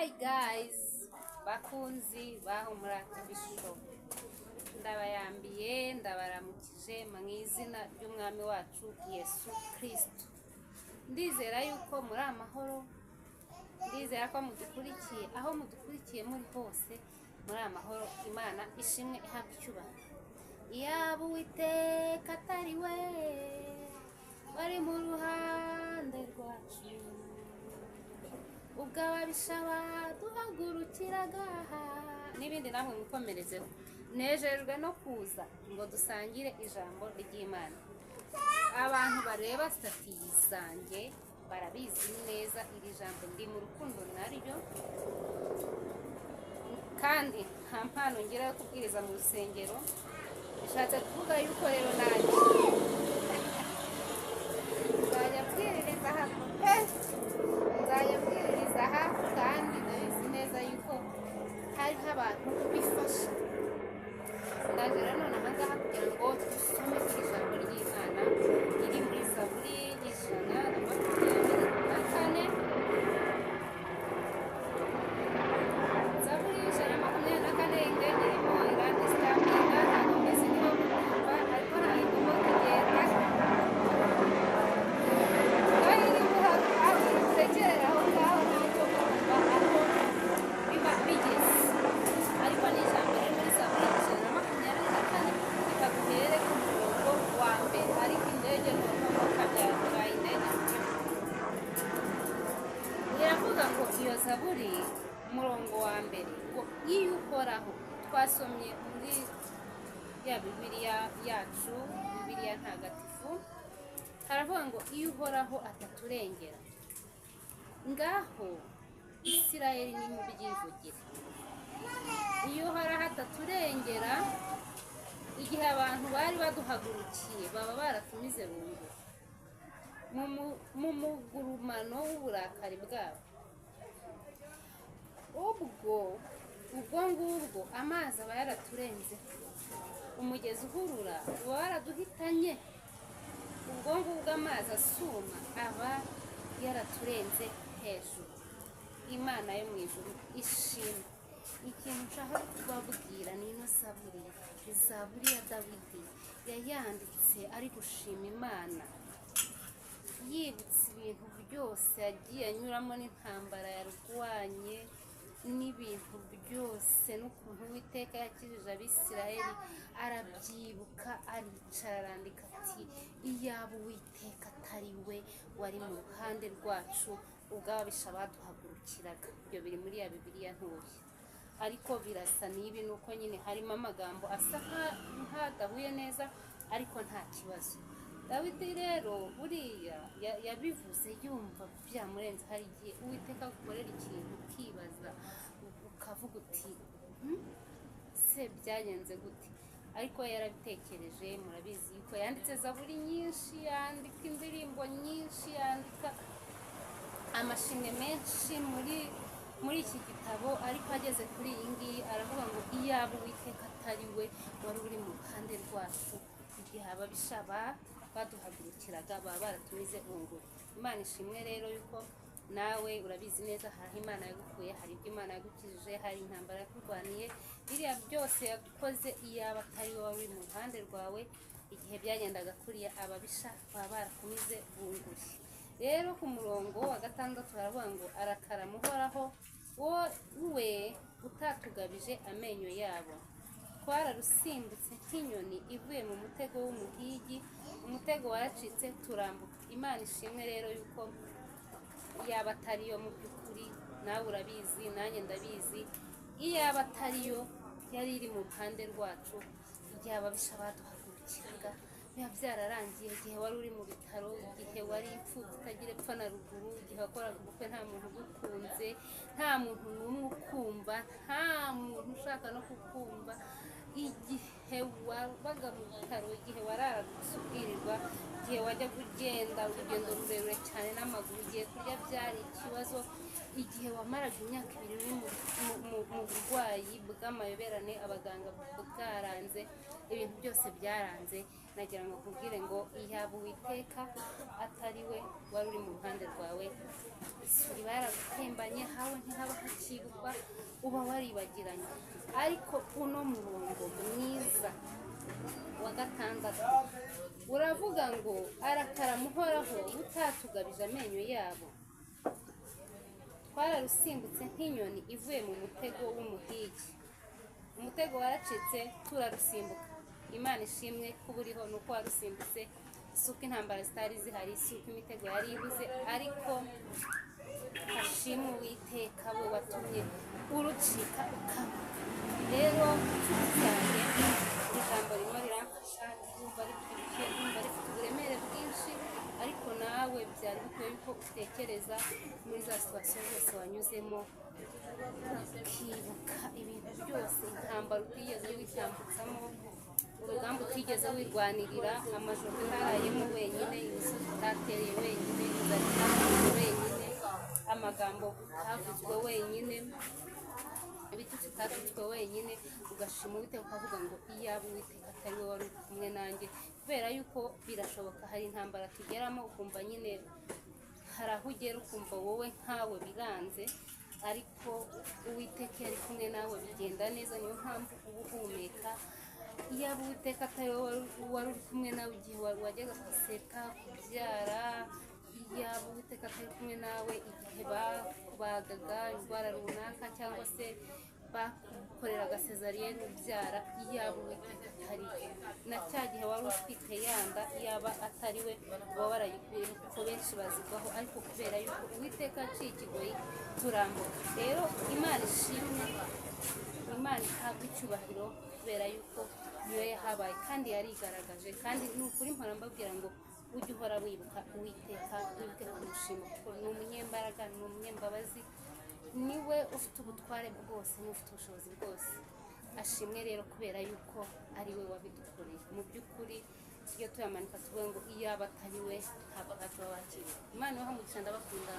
Hi guys, bakunzi ba Humura TV Show, ndabayambiye, ndabaramukije mu izina ry'Umwami wacu Yesu Kristo. Ndizera yuko muri amahoro, ndizera ko mudukurikiye, aho mudukurikiye muri hose muri amahoro. Imana ishimwe, ihabwa icyubahiro. Iyaba Uwiteka atari we wari mu ruhande rwacu, ubwo ababisha baduhagurukiraga n'ibindi, namwe mwikomerezeho. Nejejwe no kuza ngo dusangire ijambo ry'Imana. Abantu bareba status zanjye barabizi neza, iri jambo ndi mu rukundo naryo, kandi nta mpano ngira yo kubwiriza mu rusengero. Bishatse kuvuga yuko rero nanjye nzajya mbwiririza aha pe, nzajya mbwiririza aha, kandi ndabizi neza yuko hariho abantu bifasha. Ndaje rero none aha ngaha kugira ngo dusome ku ijambo ry'Imana riri muri Zaburi 124. Zaburi 124. Indege irimo iradisitambinga, ntabwo mbizi niba mubyumva, ariko ntabwo igomba kugenda aho iri aho iri aho ngaho, ntacyo kumva aho biba bigeze. Ariko ni ijambo riri muri Zaburi 124. Reka duhere ku murongo wa mbere. Ariko indege noneho kabyara indege iravuga ngo, iyo zaburi umurongo wa mbere ngo: "Iyo Uhoraho." Twasomye muri ya Bibiliya yacu, Bibiliya Ntagatifu, haravuga ngo: "Iyo Uhoraho ataturengera." Ngaho Isirayeli nimubyivugire: iyo Uhoraho ataturengera igihe abantu bari baduhagurukiye, baba baratumize bunguri mu mugurumano w'uburakari bwabo. Ubwo ngubwo amazi aba yaraturenze, umugezi uhurura uba waraduhitanye. Ubwo ngubwo amazi asuma aba yaraturenze hejuru. Imana yo mu ijuru ishimwe. Ikintu nshaka kubabwira ni ino zaburi, Zaburi ya Dawidi yayanditse ari gushima Imana, yibutse ibintu byose yagiye anyuramo n'intambara yarwanye n'ibintu byose n'ukuntu Uwiteka yakijije Abisirayeli. Arabyibuka, aricara, arandika ati: "Iyaba Uwiteka atari we wari mu ruhande rwacu ubwo ababisha baduhagurukiraga." Ibyo biri muri ya Bibiliya ntoya, ariko birasa n'ibi, ni uko nyine harimo amagambo asa nk'adahuye neza, ariko nta kibazo. Dawidi rero buriya yabivuze yumva byamurenze. Hari igihe Uwiteka agukorera ikintu ukibaza, ukavuga uti: Se byagenze gute?" Ariko yarabitekereje. Murabizi yuko yanditse zaburi nyinshi, yandika indirimbo nyinshi, yandika amashimwe menshi muri iki gitabo, ariko ageze kuri iyi ngiyi aravuga ngo: "Iyaba Uwiteka atari we wari uri mu ruhande rwacu igihe ababisha baduhagurukiraga, baba baratumize bunguri." Imana ishimwe rero yuko nawe urabizi neza, hari aho Imana yagukuye, hari ibyo Imana yagukijije, hari intambara yakurwaniye. Biriya byose yakoze, iyaba atari wowe wari uri mu ruhande rwawe igihe byagendaga kuriya, ababisha baba barakumize bunguri. Rero ku murongo wa gatandatu baravuga ngo: "Arakarama Uhoraho, we utatugabije amenyo yabo. Twararusimbutse nk'inyoni ivuye mu mutego w'umuhigi, umutego waracitse turambuka." Imana ishimwe rero yuko yaba atariyo mu by'ukuri, nawe urabizi, nanjye ndabizi, iyaba atariyo yari iri mu ruhande rwacu igihe ababisha baduhagurukiraga, biba byararangiye. Igihe wari uri mu bitaro, igihe wari imfubyi itagira epfo na ruguru, igihe wakoraga ubukwe nta muntu ugukunze, nta muntu n'umwe ukumva, nta muntu ushaka no kukumva, igihe wabaga mu bitaro, igihe wararaga ubwirirwa, igihe wajyaga ugenda urugendo rurerure cyane n'amaguru, igihe kurya byari ikibazo. Igihe wamaraga imyaka 2 uri mu burwayi bw'amayoberane, abaganga bwaranze, ibintu byose byaranze, nagira ngo nkubwire ngo iyaba Uwiteka atari we wari uri mu ruhande rwawe, isuri iba yaragutembanye, hawe ntihaba hakibukwa, uba waribagiranye. Ariko uno murongo mwiza wa 6 uravuga ngo arakarama Uhoraho utatugabije amenyo yabo, twararusimbutse nk'inyoni ivuye mu mutego w'umuhigi. Umutego waracitse, turarusimbuka. Imana ishimwe kuba uriho, ni uko warusimbutse. Si uko intambara zitari zihari, si uko imitego yari ibuze, ariko hashimwe Uwiteka we watumye urucika ukambuka. Rero inshuti zanjye, ijambo rimwe riramfasha, ndumva ribyibushye, ndumva rifite uburemere bwinshi, ariko nawe byari bikwiye yuko utekereza muri za situation zose wanyuzemo, ukibuka ibintu byose, intambara utigeze witambutsamo, urugamba utigeze wirwanirira, amajoro utarayemo wenyine, imisozi utatereye wenyine, inzara utahuye wenyine, amagambo utavuzwe wenyine, ibitutsi utatutswe wenyine, ugashima Uwiteka ukavuga ngo iyaba Uwiteka atari we wari uri kumwe nanjye. Kubera yuko birashoboka, hari intambara tugeramo ukumva nyine hari aho ugera ukumva wowe nkawe biranze, ariko Uwiteka iyo ari kumwe nawe bigenda neza. Niyo mpamvu uba uhumeka. Iyaba Uwiteka atari wowe wari uri kumwe nawe igihe wajyaga guseka kubyara, iyaba Uwiteka atari kumwe nawe igihe bakubagaga indwara runaka cyangwa se bakukoreraga césarienne ubyara, iyaba Uwiteka atari we na cya gihe wari utwite yanda, iyaba atari we uba warayikuyemo, kuko benshi bazigwaho. Ariko kubera yuko Uwiteka yaciye ikigoyi turambuka. Rero Imana ishimwe, Imana ihabwa icyubahiro kubera yuko niyo yahabaye kandi yarigaragaje. Kandi ni ukuri mpora mbabwira ngo ujye uhora wibuka Uwiteka, wibuke kumushima, kuko ni umunyembaraga, ni umunyembabazi, niwe ufite ubutware bwose, niwe ufite ubushobozi bwose. Ashimwe rero kubera yuko ari we wabidukoreye. Mu by'ukuri tujye tuyamanika tuvuge ngo iyaba atari we ntabwo hacu bakiriwe. Imana ibahe umugisha, ndabakunda.